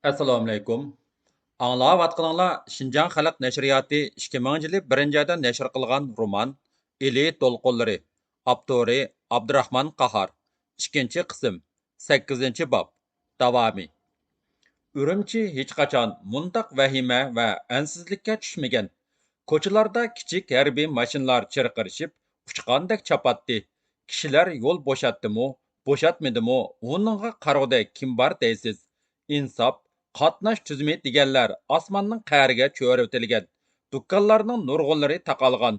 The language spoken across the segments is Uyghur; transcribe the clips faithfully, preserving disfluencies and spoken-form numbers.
ئەسسالامۇئەلەيكۇم. ئاڭلاۋاتقىنىڭلار شىنجاڭ خەلق نەشرىياتى ئىككى مىڭىنچى يىلى بىرىنچى ئايدا نەشر قىلغان رومان ئىلى دولقۇنلىرى، ئاپتورى ئابدۇراخمان قاھار، ئىككىنچى قىسىم، سەككىزىنچى باب، داۋامى. ئۈرۈمچى ھېچقاچان مۇنداق ۋەھىمە ۋە ئەنسىزلىككە چۈشمىگەن. كوچىلاردا كىچىك ھەربىي ماشىنىلار چىرقىرىشىپ، ئۇچقاندەك چاپاتتى. كىشىلەر يول بوشاتتىمۇ، بوشاتمىدىمۇ، ئۇنىڭغا قارىغۇدەك كىم بار دەيسىز؟ ئىنساپ، قاتناش تۈزۈمى دېگەنلەر ئاسماننىڭ قەرىگە چۆرۈۋېتىلگەن. دۇكانلارنىڭ نۇرغۇنلىرى تاقالغان.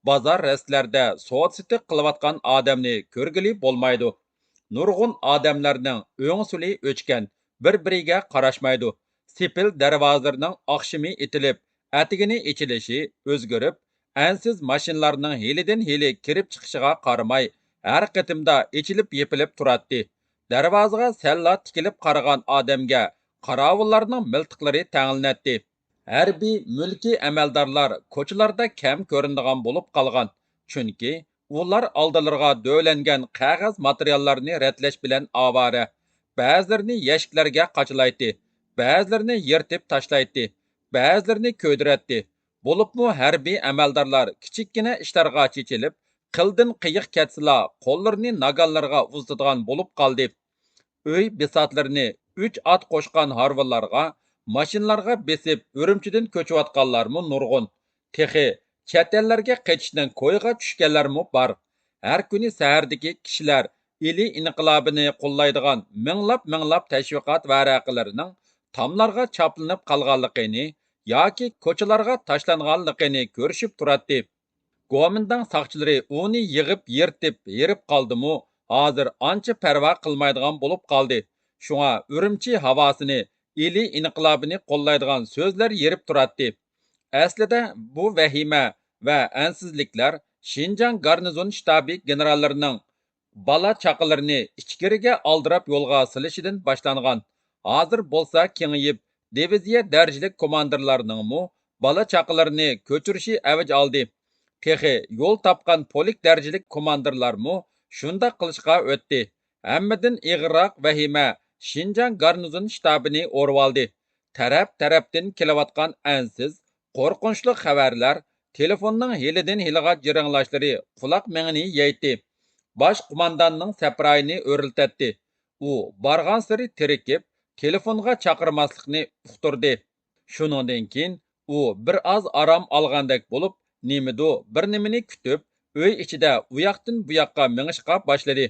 بازار رەستىلەردە سودا-سېتىق قىلىۋاتقان ئادەمنى كۆرگىلى بولمايدۇ. نۇرغۇن ئادەملەرنىڭ ئۆڭ-سولى ئۆچكەن، بىر-بىرىگە قاراشمايدۇ. سېپىل دەرۋازىلىرىنىڭ ئاخشىمى ئېتىلىپ، ئەتىگىنى ئېچىلىشى ئۆزگىرىپ، ئەنسىز ماشىنىلارنىڭ ھېلىدىن-ھېلى كىرىپ چىقىشىغا قارىماي، ھەر قېتىمدا ئېچىلىپ-يېپىلىپ تۇراتتى. دەرۋازىغا سەللا تىكىلىپ قارىغان ئادەمگە قاراۋۇللارنىڭ مىلتىقلىرى تەڭلىنەتتى. ھەربىي، مۈلكىي ئەمەلدارلار كوچىلاردا كەم كۆرۈنىدىغان بولۇپ قالغان، چۈنكى ئۇلار ئالدىلىرىغا دۆۋىلەنگەن قەغەز ماتېرىياللارنى رەتلەش بىلەن ئاۋارە. بەزىلىرىنى يەشىكلەرگە قاچىلايتتى، بەزىلىرىنى يىرتىپ تاشلايتتى، بەزىلىرىنى كۆيدۈرەتتى. بولۇپمۇ ھەربىي ئەمەلدارلار كىچىككىنە ئىشلارغا چېچىلىپ، قىلدىن قېيىق كەتسىلا، قوللىرىنى ناگانلىرىغا ئۇزىتىدىغان بولۇپ قالدى. ئۆي بىساتلىرىنى ئۈچ ئات قوشقان ھارۋىلارغا، ماشىنىلارغا بېسىپ، ئۈرۈمچىدىن كۆچۈۋاتقانلارمۇ نۇرغۇن. تېخى چەت ئەللەرگە قېچىشنىڭ كويىغا چۈشكەنلەرمۇ بار. ھەر كۈنى سەھەردىكى كىشىلەر ئىلى ئىنقىلابىنى قوللايدىغان مىڭلاپ-مىڭلاپ تەشۋىقات ۋەرەقىلىرىنىڭ تاملارغا چاپلىنىپ قالغانلىقىنى ياكى كوچىلارغا تاشلانغانلىقىنى كۆرۈشۈپ تۇراتتى. گومىنداڭ ساقچىلىرى ئۇنى يىغىپ يىرتىپ ھېرىپ قالدىمۇ، ھازىر ئانچە پەرۋا قىلمايدىغان بولۇپ قالدى. شۇڭا ئۈرۈمچى ھاۋاسىنى ئىلى ئىنقىلابىنى قوللايدىغان سۆزلەر يېرىپ تۇراتتى. ئەسلىدە بۇ ۋەھىمە ۋە ئەنسىزلىكلەر شىنجاڭ گارنىزون شتابى گېنېراللىرىنىڭ بالا-چاقىلىرىنى ئىچكىرىگە ئالدىراپ يولغا سېلىشىدىن باشلانغان. ھازىر بولسا كېڭىيىپ، دىۋىزىيە دەرىجىلىك كوماندىرلارنىڭمۇ بالا-چاقىلىرىنى كۆچۈرۈشى ئەۋج ئالدى. تېخى يول تاپقان پولك دەرىجىلىك كوماندىرلارمۇ شۇنداق قىلىشقا ئۆتتى. ھەممىدىن ئېغىرراق ۋەھىمە شىنجاڭ گارنىزون شتابىنى ئورىۋالدى. تەرەپ-تەرەپتىن كېلىۋاتقان ئەنسىز، قورقۇنچلۇق خەۋەرلەر، تېلېفوننىڭ ھېلىدىن-ھېلىغا جىرىڭلاشلىرى قۇلاق مېڭىنى يەيتتى. باش قومانداننىڭ سەپرايىنى ئۆرلىتەتتى. ئۇ بارغانسېرى تېرىكىپ، تېلېفونغا چاقىرماسلىقنى ئۇقتۇردى. شۇنىڭدىن كېيىن ئۇ بىر ئاز ئارام ئالغاندەك بولۇپ، نېمىدۇ بىر نېمىنى كۈتۈپ، ئۆي ئىچىدە ئۇياقتىن بۇياققا مېڭىشقا باشلىدى.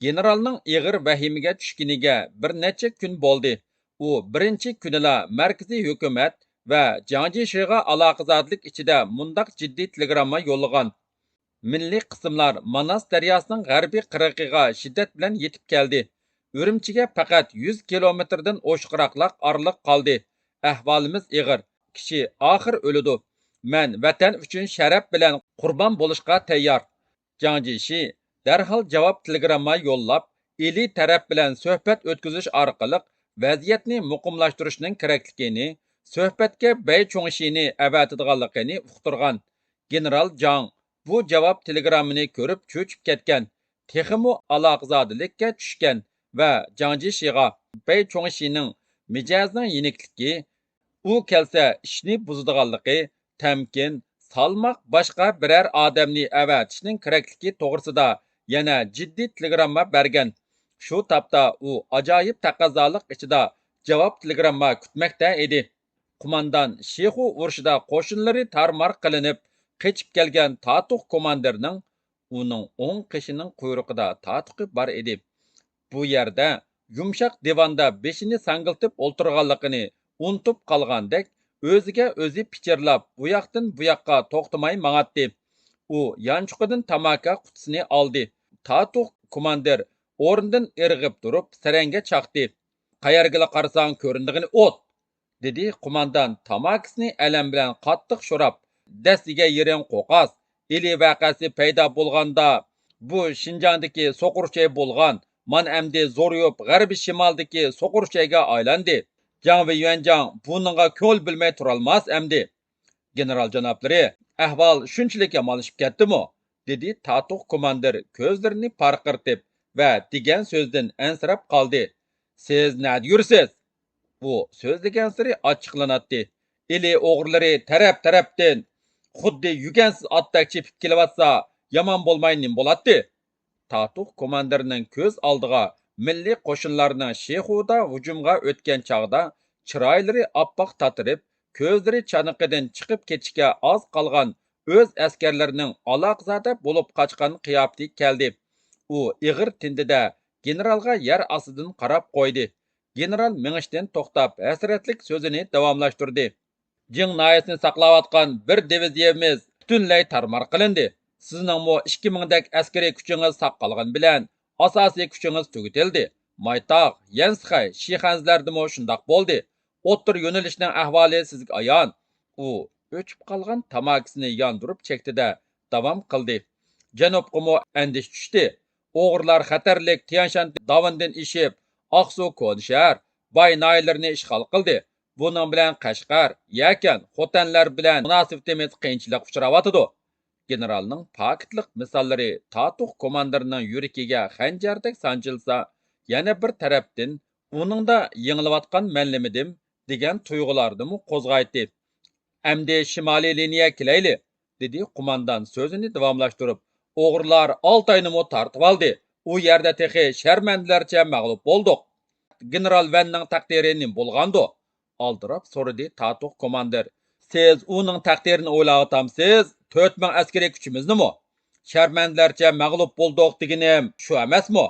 گېنېرالنىڭ ئېغىر ۋەھىمىگە چۈشكىنىگە بىر نەچچە كۈن بولدى. ئۇ بىرىنچى كۈنىلا مەركىزىي ھۆكۈمەت ۋە جاڭ جىشىغا ئالاقىدارلىق ئىچىدە مۇنداق جىددىي تېلېگرامما يوللىغان: مىللىي قىسىملار ماناس دەرياسىنىڭ غەربىي قىرغىقىغا شىددەت بىلەن يېتىپ كەلدى. ئۈرۈمچىگە پەقەت يۈز كىلومېتىردىن ئوشۇقراقلا ئارىلىق قالدى. ئەھۋالىمىز ئېغىر. كىشى ئاخىر ئۆلىدۇ. مەن ۋەتەن ئۈچۈن شەرەپ بىلەن قۇربان بولۇشقا تەييار. جاڭ جىشى دەرھال جاۋاب تېلېگرامما يوللاپ، ئىلى تەرەپ بىلەن سۆھبەت ئۆتكۈزۈش ئارقىلىق ۋەزىيەتنى مۇقىملاشتۇرۇشنىڭ كېرەكلىكىنى، سۆھبەتكە بەي چۇڭشىنى ئەۋەتىدىغانلىقىنى ئۇقتۇرغان. گېنېرال جاڭ بۇ جاۋاب تېلېگراممىنى كۆرۈپ چۆچۈپ كەتكەن. تېخىمۇ ئالاقىزادىلىككە چۈشكەن ۋە جاڭ جىشىغا بەي چۇڭشىنىڭ مىجەزىنىڭ يېنىكلىكى، ئۇ كەلسە ئىشنى بۇزىدىغانلىقى، تەمكىن، سالماق باشقا بىرەر ئادەمنى ئەۋەتىشنىڭ كېرەكلىكى توغرىسىدا يەنە جىددىي تېلېگرامما بەرگەن. شۇ تاپتا ئۇ ئاجايىپ تەقەززالىق ئىچىدا جاۋاب تېلېگرامما كۈتمەكتە ئىدى. قوماندان شىخۇ ئۇرۇشىدا قوشۇنلىرى تارمار قىلىنىپ قېچىپ كەلگەن تاتۇق كوماندىرنىڭ، ئۇنىڭ ئوڭ قېشىنىڭ قۇيرۇقىدا تاتۇقى بار ئىدى. بۇ يەردە يۇمشاق دىۋاندا بېشىنى ساڭگىلتىپ ئولتۇرغانلىقىنى ئۇنتۇپ قالغاندەك، ئۆزىگە ئۆزى پىچىرلاپ، ئۇياقتىن بۇياققا توختىماي ماڭاتتى. ئۇ يانچۇقىدىن تاماكا قۇتىسىنى ئالدى. تاتۇق كوماندىر ئورنىدىن ئىرغىپ تۇرۇپ، سەرەڭگە چاقتى. «قەيەرگىلا قارىساڭ، كۆرۈنىدىغىنى ئوت!» دېدى قوماندان تاماكىسىنى ئەلەم بىلەن قاتتىق شوراپ. «دەس يېگەن يېرىڭ قوقاس! ئىلى ۋەقەسى پەيدا بولغاندا، بۇ شىنجاڭدىكى سوقۇرچەي بولغان، مانا ئەمدى زورىيىپ غەربىي شىمالدىكى سوقۇرچەيگە ئايلاندى. جاڭ ۋېيۈەنجاڭ بۇنىڭغا كۆڭۈل بۆلمەي تۇرالماس ئەمدى.» «گېنېرال جانابلىرى، ئەھۋال شۇنچىلىك يامانلىشىپ كەتتىمۇ؟» دېدى تاتۇق كوماندىر كۆزلىرىنى پارقىرىتىپ ۋە دېگەن سۆزىدىن ئەنسىرەپ قالدى. «سىز نەدە يۈرىسىز؟» ئۇ سۆزلىگەنسېرى ئاچچىقلىناتتى. ئىلى ئوغرىلىرى تەرەپ-تەرەپتىن خۇددى يۈگەنسىز ئاتتەك چېپىپ كېلىۋاتسا، يامان بولماي نېمە بولاتتى؟ تاتۇق كوماندىرنىڭ كۆز ئالدىغا مىللىي قوشۇنلارنىڭ شىخۇدا ھۇجۇمغا ئۆتكەن چاغدا چىرايلىرى ئاپئاق تاتىرىپ، كۆزلىرى چانىقىدىن چىقىپ كېتىشكە ئاز قالغان ئۆز ئەسكەرلىرىنىڭ ئالاقىزادە بولۇپ قاچقان قىياپىتى كەلدى. ئۇ ئېغىر تىندىدە گېنېرالغا يەر ئاستىدىن قاراپ قويدى. گېنېرال مېڭىشتىن توختاپ، ھەسرەتلىك سۆزىنى داۋاملاشتۇردى. جىڭ ناھىيەسىنى ساقلاۋاتقان بىر دىۋىزىيەمىز پۈتۈنلەي تارمار قىلىندى. سىزنىڭمۇ ئىككى مىڭدەك ئەسكىرىي كۈچىڭىز ساق قالغىنى بىلەن، ئاساسىي كۈچىڭىز تۈگىتىلدى. مايتاغ، يەنسىخەي، شىخەنزىلەردىمۇ شۇنداق بولدى. ئوتتۇرا يۆنىلىشنىڭ ئەھۋالى سىزگە ئايان. ئۇ ئۆچۈپ قالغان تاماكىسىنى ياندۇرۇپ چەكتى-دە، داۋام قىلدى. جەنۇبقىمۇ ئەندىشە چۈشتى. ئوغرىلار خەتەرلىك تيەنشان داۋىنىدىن ئېشىپ، ئاقسۇ كونا شەھەر، باي ناھىيەلىرىنى ئىشغال قىلدى. بۇنىڭ بىلەن قەشقەر، يەكەن، خوتەنلەر بىلەن مۇناسىۋىتىمىز قىيىنچىلىققا ئۇچراۋاتىدۇ. گېنېرالنىڭ پاكىتلىق مىساللىرى تاتۇق كوماندىرنىڭ يۈرىكىگە خەنجەردەك سانجىلسا، يەنە بىر تەرەپتىن ئۇنىڭدا يېڭىلىۋاتقان مەنلىمىدىم دېگەن تۇيغۇلارنىمۇ قوزغايتتى. ئەمدى شىمالىي لىنىيە كېلەيلى، دېدى قوماندان سۆزىنى داۋاملاشتۇرۇپ. ئوغرىلار ئالتاينىمۇ تارتىۋالدى. ئۇ يەردە تېخى شەرمەندىلەرچە مەغلۇپ بولدۇق. گېنېرال ۋەننىڭ تەقدىرى نېمە بولغاندۇ؟ ئالدىراپ سورىدى تاتۇق كوماندىر. سىز ئۇنىڭ تەقدىرىنى ئويلاۋاتامسىز؟ تۆت مىڭ ئەسكىرىي كۈچىمىزنىمۇ؟ شەرمەندىلەرچە مەغلۇپ بولدۇق دېگىنىم شۇ ئەمەسمۇ؟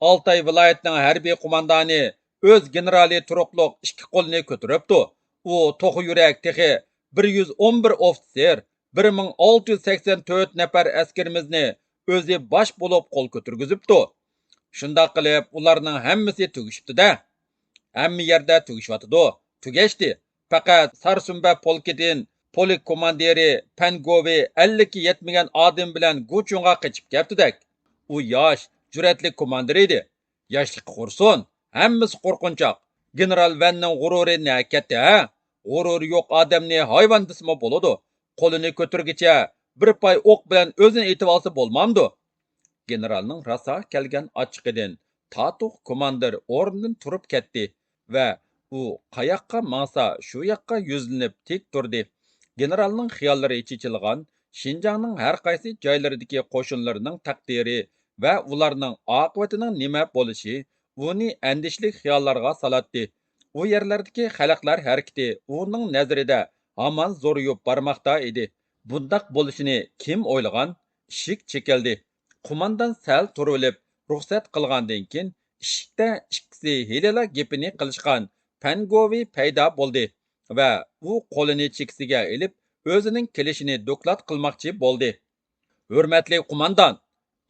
ئالتاي ۋىلايىتىنىڭ ھەربىي قوماندانى ئۆز گېنېرالى تۇرۇقلۇق ئىككى قولىنى كۆتۈرۈپتۇ. ئۇ توخۇ يۈرەك تېخى بىر يۈز ئون بىر ئوفىتسېر، بىر مىڭ ئالتە يۈز سەكسەن تۆت نەپەر ئەسكىرىمىزنى ئۆزى باش بولۇپ قول كۆتۈرگۈزۈپتۇ. شۇنداق قىلىپ، ئۇلارنىڭ ھەممىسى تۈگىشىپتۇ-دە. ھەممە يەردە تۈگىشىۋاتىدۇ. تۈگەشتى. پەقەت سارسۇمبە پولكىدىن پولك كوماندىرى پەن گوۋى ئەللىككە يەتمىگەن ئادىمى بىلەن گۇچۇڭغا قېچىپ كەپتۇدەك. ئۇ ياش، جۈرئەتلىك كوماندىر ئىدى. ياشلىقى قۇرسۇن، ھەممىسى قورقۇنچاق. گېنېرال ۋەننىڭ غۇرۇرى نەگە كەتتى، ھە؟ غۇرۇرى يوق ئادەمنى ھايۋان دېسىمۇ بولىدۇ. قولىنى كۆتۈرگىچە بىر پاي ئوق بىلەن ئۆزىنى ئېتىۋالسا بولمامدۇ؟ گېنېرالنىڭ راسا كەلگەن ئاچچىقىدىن تاتۇق كوماندىر ئورنىدىن تۇرۇپ كەتتى ۋە ئۇ قاياققا ماڭسا، شۇ ياققا يۈزلىنىپ تىك تۇردى. گېنېرالنىڭ خىياللىرى چېچىلغان شىنجاڭنىڭ ھەر قايسى جايلىرىدىكى قوشۇنلىرىنىڭ تەقدىرى ۋە ئۇلارنىڭ ئاقىۋىتىنىڭ نېمە بولۇشى ئۇنى ئەندىشىلىك خىياللارغا سالاتتى. ئۇ يەرلەردىكى خەلقلەر ھەرىكىتى ئۇنىڭ نەزىرىدە ھامان زورىيىپ بارماقتا ئىدى. بۇنداق بولۇشىنى كىم ئويلىغان؟ ئىشىك چېكىلدى. قوماندان سەل تۇرۇۋېلىپ رۇخسەت قىلغاندىن كېيىن، ئىشىكتە ئىككىسى ھېلىلا گېپىنى قىلىشقان پەنگوۋى پەيدا بولدى ۋە ئۇ قولىنى چېكىسىگە ئېلىپ، ئۆزىنىڭ كېلىشىنى دوكلات قىلماقچى بولدى. ھۆرمەتلىك قوماندان!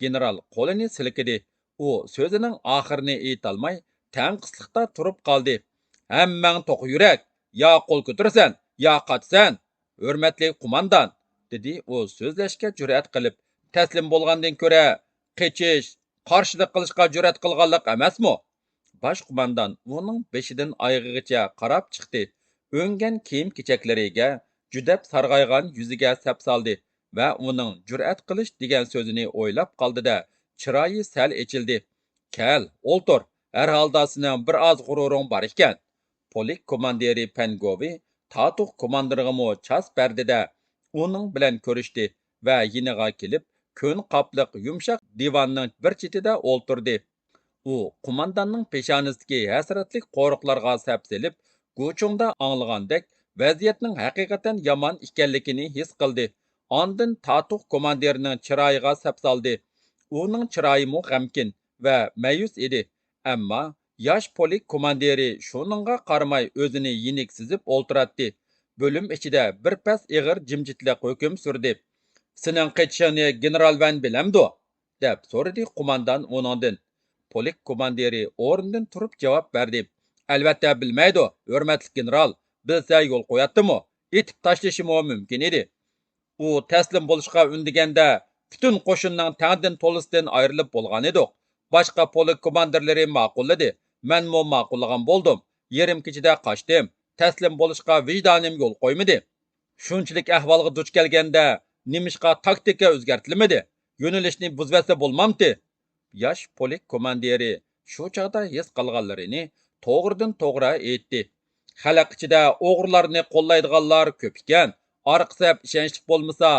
گېنېرال قولىنى سىلكىدى. ئۇ سۆزىنىڭ ئاخىرىنى ئېيتالماي، تەڭقىسلىقتا تۇرۇپ قالدى. ھەممەڭ توخۇ يۈرەك! يا قول كۆتۈرىسەن، يا قاچىسەن! ھۆرمەتلىك قوماندان! دېدى ئۇ سۆزلەشكە جۈرئەت قىلىپ. تەسلىم بولغاندىن كۆرە، قېچىش، قارشىلىق قىلىشقا جۈرئەت قىلغانلىق ئەمەسمۇ؟ باش قوماندان ئۇنىڭ بېشىدىن ئايىغىغىچە قاراپ چىقتى. ئۆڭگەن كىيىم-كېچەكلىرىگە، جۈدەپ سارغايغان يۈزىگە سەپسالدى ۋە ئۇنىڭ جۈرئەت قىلىش دېگەن سۆزىنى ئويلاپ قالدى-دە، چىرايى سەل ئېچىلدى. كەل، ئولتۇر، ھەرھالدا سېنىڭ بىر ئاز غۇرۇرۇڭ بار ئىكەن. پولك كوماندىرى پەنگوۋى تاتۇق كوماندىرغىمۇ چاس بەردى-دە، ئۇنىڭ بىلەن كۆرۈشتى ۋە يېنىغا كېلىپ، كۆن قاپلىق يۇمشاق دىۋاننىڭ بىر چېتىدە ئولتۇردى. ئۇ قومانداننىڭ پېشانىسىدىكى ھەسرەتلىك قورۇقلارغا سەپسېلىپ، گۇچۇڭدا ئاڭلىغاندەك ۋەزىيەتنىڭ ھەقىقەتەن يامان ئىكەنلىكىنى ھېس قىلدى. ئاندىن تاتۇق كوماندىرنىڭ چىرايىغا سەپسالدى. ئۇنىڭ چىرايىمۇ غەمكىن ۋە مەيۈس ئىدى. ئەمما ياش پولك كوماندىرى شۇنىڭغا قارىماي ئۆزىنى يېنىك سېزىپ ئولتۇراتتى. بۆلۈم ئىچىدە بىر پەس ئېغىر جىمجىتلىق ھۆكۈم سۈردى. سېنىڭ قېچىشىڭنى گېنېرال ۋەن بىلەمدۇ؟ دەپ سورىدى قوماندان ئۇنىڭدىن. پولك كوماندىرى ئورنىدىن تۇرۇپ جاۋاب بەردى. ئەلۋەتتە بىلمەيدۇ، ھۆرمەتلىك گېنېرال. بىلسە يول قوياتتىمۇ؟ ئېتىپ تاشلىشىمۇ مۇمكىن ئىدى. ئۇ تەسلىم بولۇشقا ئۈندىگەندە، پۈتۈن قوشۇننىڭ تەڭدىن تولىسىدىن ئايرىلىپ بولغانىدۇق. باشقا پولك كوماندىرلىرى ماقۇللىدى. مەنمۇ ماقۇللىغان بولدۇم. يېرىم كېچىدە قاچتىم. تەسلىم بولۇشقا ۋىجدانىم يول قويمىدى. شۇنچىلىك ئەھۋالغا دۇچ كەلگەندە، نېمىشقا تاكتىكا ئۆزگەرتىلمىدى؟ يۆنىلىشنى بۇزۇۋەتسە بولمامتى؟ ياش پولك كوماندىرى شۇ چاغدا ھېس قىلغانلىرىنى توغرىدىن توغرا ئېيتتى. خەلق ئىچىدە ئوغرىلارنى قوللايدىغانلار كۆپ ئىكەن. ئارقا سەپ ئىشەنچلىك بولمىسا،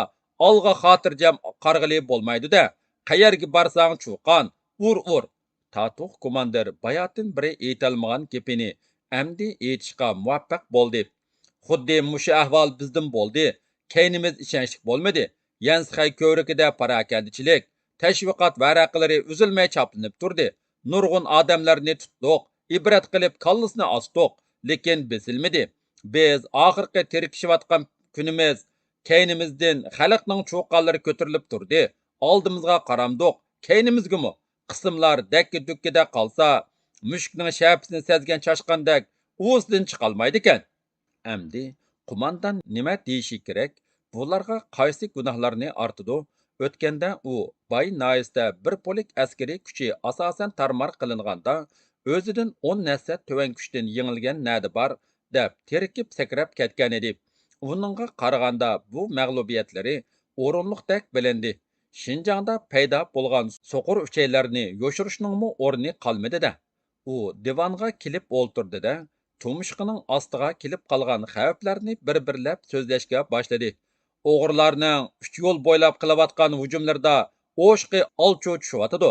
ئالغا خاتىرجەم قارىغىلى بولمايدۇ-دە. قەيەرگە بارساڭ چۇقان، ئۇر، ئۇر! تاتۇق كوماندىر باياتىن بېرى ئېيتالمىغان گېپىنى ئەمدى ئېيتىشقا مۇۋەپپەق بولدى. خۇددى مۇشۇ ئەھۋال بىزدىمۇ بولدى. كەينىمىز ئىشەنچلىك بولمىدى. يەنسىخەي كۆۋرۈكىدە پاراكەندىچىلىك، تەشۋىقات ۋەرەقىلىرى ئۈزۈلمەي چاپلىنىپ تۇردى. نۇرغۇن ئادەملەرنى تۇتتۇق، ئىبرەت قىلىپ كاللىسىنى ئاستۇق، لېكىن بېسىلمىدى. بىز ئاخىرقى تىركىشىۋاتقان كۈنىمىز كەينىمىزدىن خەلقنىڭ چۇقانلىرى كۆتۈرۈلۈپ تۇردى. ئالدىمىزغا قارامدۇق، كەينىمىزگىمۇ. قىسىملار دەككە-دۈككىدە قالسا، مۈشۈكنىڭ شەپىسىنى سەزگەن چاشقاندەك ئۇۋىسىدىن چىقالمايدىكەن. ئەمدى قوماندان نېمە دېيىشى كېرەك؟ بۇلارغا قايسى گۇناھلارنى ئارتىدۇ؟ ئۆتكەندە ئۇ باي ناھىيىسىدە بىر پولك ئەسكىرىي كۈچى ئاساسەن تارمار قىلىنغاندا، ئۆزىدىن ئون ھەسسە تۆۋەن كۈچتىن يېڭىلگەن نەدە بار، دەپ تېرىكىپ سەكرەپ كەتكەنىدى. ئۇنىڭغا قارىغاندا بۇ مەغلۇبىيەتلىرى ئورۇنلۇقتەك بىلىندى. شىنجاڭدا پەيدا بولغان سوقۇر ئۈچەيلەرنى يوشۇرۇشنىڭمۇ ئورنى قالمىدى-دە. ئۇ دىۋانغا كېلىپ ئولتۇردى-دە، تۇمشۇقىنىڭ ئاستىغا كېلىپ قالغان خەۋپلەرنى بىر-بىرلەپ سۆزلەشكە باشلىدى. ئوغرىلارنىڭ ئۈچ يول بويلاپ قىلىۋاتقان ھۇجۇملىرىدا ئوشۇقى ئالچۇ چۈشۈۋاتىدۇ.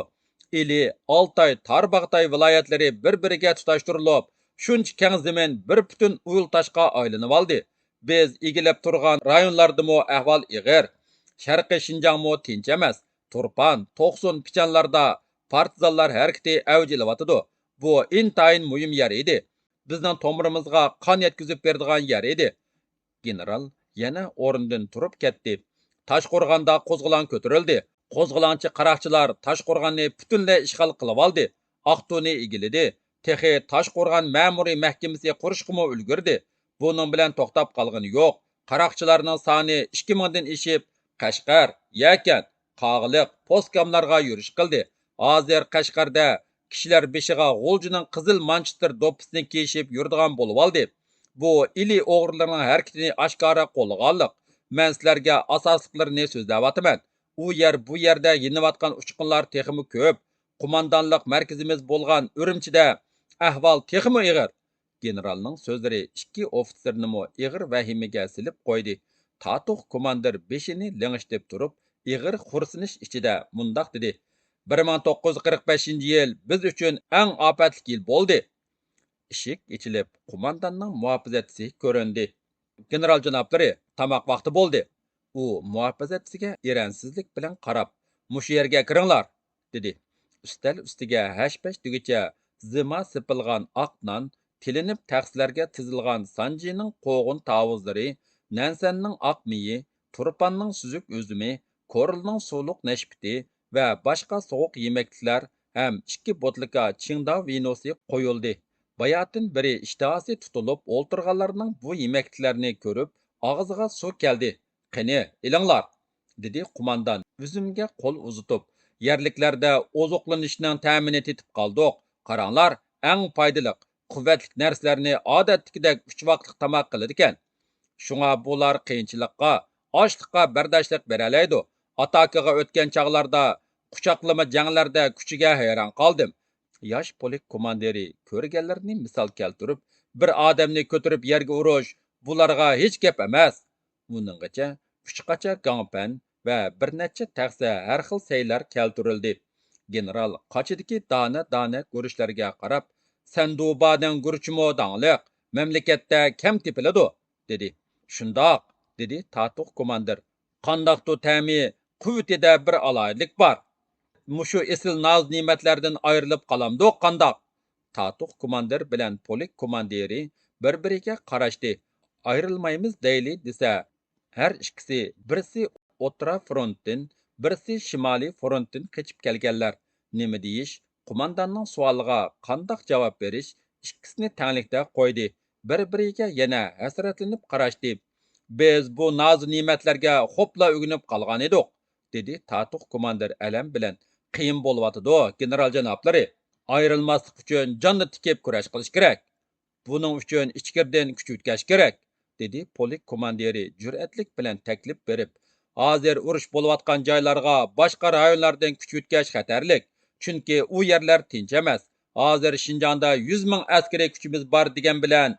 ئىلى، ئالتاي، تارباغاتاي ۋىلايەتلىرى بىر-بىرىگە تۇتاشتۇرۇلۇپ، شۇنچە كەڭ زېمىن بىر پۈتۈن ئۇيۇل تاشقا ئايلىنىۋالدى. بىز ئىگىلەپ تۇرغان رايونلاردىمۇ ئەھۋال ئېغىر. شەرقىي شىنجاڭمۇ تىنچ ئەمەس. تۇرپان، توقسۇن، پىچانلاردا پارتىزانلار ھەرىكىتى ئەۋج ئېلىۋاتىدۇ. بۇ ئىنتايىن مۇھىم يەر ئىدى. بىزنىڭ تومۇرىمىزغا قان يەتكۈزۈپ بېرىدىغان يەر ئىدى. گېنېرال يەنە ئورنىدىن تۇرۇپ كەتتى. تاشقورغاندا قوزغىلاڭ كۆتۈرۈلدى. قوزغىلاڭچى قاراقچىلار تاشقورغاننى پۈتۈنلەي ئىشغال قىلىۋالدى. ئاقتۇنى ئىگىلىدى. تېخى تاشقورغان مەمۇرىي مەھكىمىسى قۇرۇشقىمۇ ئۈلگۈردى. بۇنىڭ بىلەن توختاپ قالغىنى يوق. قاراقچىلارنىڭ سانى ئىككى مىڭدىن ئېشىپ، قەشقەر، يەكەن، قاغىلىق، پوسكاملارغا يۈرۈش قىلدى. ھازىر قەشقەردە كىشىلەر بېشىغا غۇلجىنىڭ قىزىل مانچېستىر دوپپىسىنى كىيىشىپ يۈرىدىغان بولۇۋالدى. بۇ ئىلى ئوغرىلىرىنىڭ ھەرىكىتىنى ئاشكارا قوللىغانلىق. مەن سىلەرگە ئاساسلىقلىرىنى سۆزلەۋاتىمەن. ئۇ يەر، بۇ يەردە يېنىۋاتقان ئۇچقۇنلار تېخىمۇ كۆپ. قوماندانلىق مەركىزىمىز بولغان ئۈرۈمچىدە ئەھۋال تېخىمۇ ئېغىر. گېنېرالنىڭ سۆزلىرى ئىككى ئوفىتسېرنىمۇ ئېغىر ۋەھىمىگە سېلىپ قويدى. تاتۇق كوماندىر بېشىنى لىڭشىتىپ تۇرۇپ، ئېغىر خورسىنىش ئىچىدە مۇنداق دېدى: «بىر مىڭ توققۇز يۈز قىرىق بەشىنچى يىل بىز ئۈچۈن ئەڭ ئاپەتلىك يىل بولدى.» ئىشىك ئېچىلىپ، قومانداننىڭ مۇھاپىزەتچىسى كۆرۈندى. «گېنېرال جانابلىرى، تاماق ۋاقتى بولدى.» ئۇ مۇھاپىزەتچىسىگە ئېرەنسىزلىك بىلەن قاراپ، «مۇشۇ يەرگە كىرىڭلار!» دېدى. ئۈستەل ئۈستىگە ھەش-پەش دېگۈچە زىما سېپىلغان ئاق نان، تىلىنىپ تەخسىلەرگە تىزىلغان سانجىنىڭ قوغۇن تاۋۇزلىرى، نەنسەننىڭ ئاق مېيى، تۇرپاننىڭ سۈزۈك ئۈزۈمى، كورلىنىڭ سۇلۇق نەشپۈتى ۋە باشقا سوغۇق يېمەكلىكلەر ھەم ئىككى بوتۇلكا چىڭداۋ ۋىنوسى قويۇلدى. باياتىن بېرى ئىشتىھاسى تۇتۇلۇپ ئولتۇرغانلارنىڭ بۇ يېمەكلىكلەرنى كۆرۈپ، ئاغزىغا سۇ كەلدى. «قېنى، ئېلىڭلار!» دېدى قوماندان ئۈزۈمگە قول ئۇزىتىپ. «يەرلىكلەردە ئوزۇقلىنىشنىڭ تەمىنى تېتىپ قالدۇق. قاراڭلار، ئەڭ پايدىلىق، قۇۋۋەتلىك نەرسىلەرنى ئادەتتىكىدەك ئۈچ ۋاقىتلىق تاماق قىلىدىكەن. شۇڭا بۇلار قىيىنچىلىققا، ئاچلىققا بەرداشلىق بېرەلەيدۇ. ئاتاكىغا ئۆتكەن چاغلاردا قۇچاقلىما جەڭلەردە كۈچىگە ھەيران قالدىم.» ياش پولك كوماندىرى كۆرگەنلىرىنى مىسال كەلتۈرۈپ، «بىر ئادەمنى كۆتۈرۈپ يەرگە ئۇرۇش بۇلارغا ھېچ گەپ ئەمەس.» ئۇنىڭغىچە ئۈچ قاچا گاڭپەن ۋە بىر نەچچە تەخسە ھەر خىل سەيلەر كەلتۈرۈلدى. گېنېرال قاچىدىكى دانە-دانە گۈرۈچلەرگە قاراپ، «سەندۇبادىڭ گۈرۈچىمۇ داڭلىق، مەملىكەتتە كەم تېپىلىدۇ.» دېدى. «شۇنداق.» دېدى تاتۇق كوماندىر. «قانداقتۇ تەمى، قۇۋۋىتىدە بىر ئالاھىدىلىك بار. مۇشۇ ئېسىل ناز-نېمەتلەردىن ئايرىلىپ قالامدۇق قانداق؟» تاتۇق كوماندىر بىلەن پولك كوماندىرى بىر-بىرىگە قاراشتى. «ئايرىلمايمىز دەيلى» دېسە، ھەر ئىككىسى، بىرسى ئوتتۇرا فرونتتىن، بىرسى شىمالىي فرونتتىن قېچىپ كەلگەنلەر. نېمە دېيىش، قومانداننىڭ سوئالىغا قانداق جاۋاب بېرىش ئىككىسىنى تەڭلىكتە قويدى. بىر-بىرىگە يەنە ھەسرەتلىنىپ قاراشتى. «بىز بۇ نازۇ نېمەتلەرگە خوپلا ئۆگىنىپ قالغانىدۇق.» دېدى تاتۇق كوماندىر ئەلەم بىلەن. «قىيىن بولۇۋاتىدۇ، گېنېرال جانابلىرى. ئايرىلماسلىق ئۈچۈن جاننى تىكىپ كۈرەش قىلىش كېرەك. بۇنىڭ ئۈچۈن ئىچكىرىدىن كۈچ يۆتكەش كېرەك.» دېدى پولك كوماندىرى جۈرئەتلىك بىلەن تەكلىپ بېرىپ. «ھازىر ئۇرۇش بولۇۋاتقان جايلارغا باشقا رايونلاردىن كۈچ يۆتكەش خەتەرلىك، چۈنكى ئۇ يەرلەر تىنچ ئەمەس. ھازىر شىنجاڭدا يۈز مىڭ ئەسكىرىي كۈچىمىز بار دېگەن بىلەن،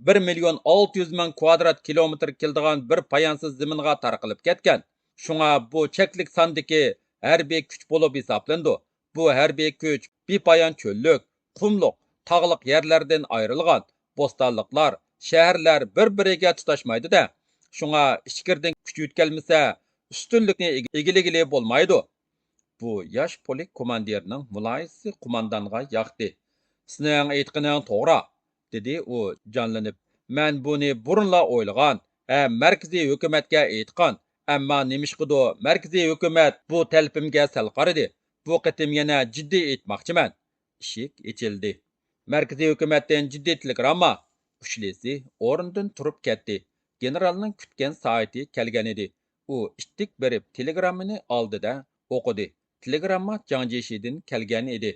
بىر مىليون ئالتە يۈز مىڭ كۋادرات كىلومېتىر كېلىدىغان بىر پايانسىز زېمىنغا تارقىلىپ كەتكەن. شۇڭا بۇ چەكلىك ساندىكى ھەربىي كۈچ بولۇپ ھېسابلىنىدۇ. بۇ ھەربىي كۈچ بىپايان چۆللۈك، قۇملۇق، تاغلىق يەرلەردىن ئايرىلغان، بوستانلىقلار، شەھەرلەر بىر-بىرىگە تۇتاشمايدۇ-دە. شۇڭا ئىچكىرىدىن كۈچ يۆتكەلمىسە، ئۈستۈنلۈكنى ئىگە-، ئىگىلىگىلى بولمايدۇ. بۇ ياش پولك كوماندىرنىڭ مۇلاھىزىسى قوماندانغا ياقتى. سېنىڭ ئېيتقىنىڭ توغرا، دېدى ئۇ جانلىنىپ. مەن بۇنى بۇرۇنلا ئويلىغان ھەم مەركىزىي ھۆكۈمەتكە ئېيتقان. ئەمما نېمىشقىدۇر مەركىزىي ھۆكۈمەت بۇ تەلىپىمگە سەل قارىدى. بۇ قېتىم يەنە جىددىي ئېيتماقچىمەن. ئىشىك ئېچىلدى. مەركىزىي ھۆكۈمەتتىن جىددىي تېلېگرامما. ئۇچلىسى ئورنىدىن تۇرۇپ كەتتى. گېنېرالنىڭ كۈتكەن سائىتى كەلگەنىدى. ئۇ ئىتتىك بېرىپ تېلېگراممىنى ئالدى-دە، ئوقۇدى. تېلېگرامما جاڭ جيېشىدىن كەلگەن ئىدى.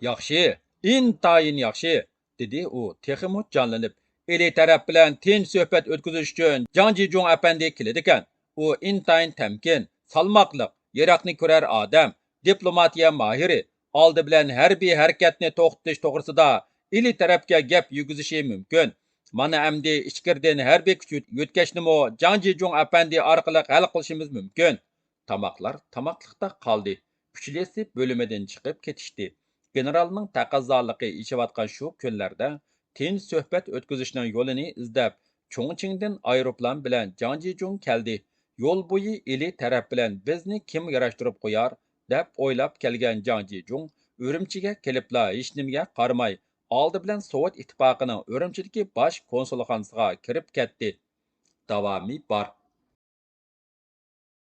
ياخشى، ئىنتايىن ياخشى، دېدى ئۇ تېخىمۇ جانلىنىپ. ئىلى تەرەپ بىلەن تىنچ سۆھبەت ئۆتكۈزۈش ئۈچۈن جاڭ جىجۇڭ ئەپەندى كېلىدىكەن. ئۇ ئىنتايىن تەمكىن، سالماقلىق، يىراقنى كۆرەر ئادەم، دىپلوماتىيە ماھىرى. ئالدى بىلەن ھەربىي ھەرىكەتنى توختىتىش توغرىسىدا ئىلى تەرەپكە گەپ يۈرگۈزۈشى مۇمكىن. مانا ئەمدى ئىچكىرىدىن ھەربىي كۈچ يۆتكەشنىمۇ جاڭ جىجۇڭ ئەپەندى ئارقىلىق ھەل قىلىشىمىز مۇمكىن. تاماقلار تاماقلىقتا قالدى. ئۇچلىسى بۆلۈمىدىن چىقىپ كېتىشتى. گېنېرالنىڭ تەقەززالىقى ئېشىۋاتقان شۇ كۈنلەردە تىنچ سۆھبەت ئۆتكۈزۈشنىڭ يولىنى ئىزدەپ، چۇڭچىڭدىن ئايروپىلان بىلەن جاڭ جىجۇڭ كەلدى. يول بويى ئىلى تەرەپ بىلەن بىزنى كىم ياراشتۇرۇپ قويار، دەپ ئويلاپ كەلگەن جاڭ جىجۇڭ ئۈرۈمچىگە كېلىپلا ھېچنېمىگە قارىماي، ئالدى بىلەن سوۋېت ئىتتىپاقىنىڭ ئۈرۈمچىدىكى باش كونسۇلخانىسىغا كىرىپ كەتتى. داۋامى بار.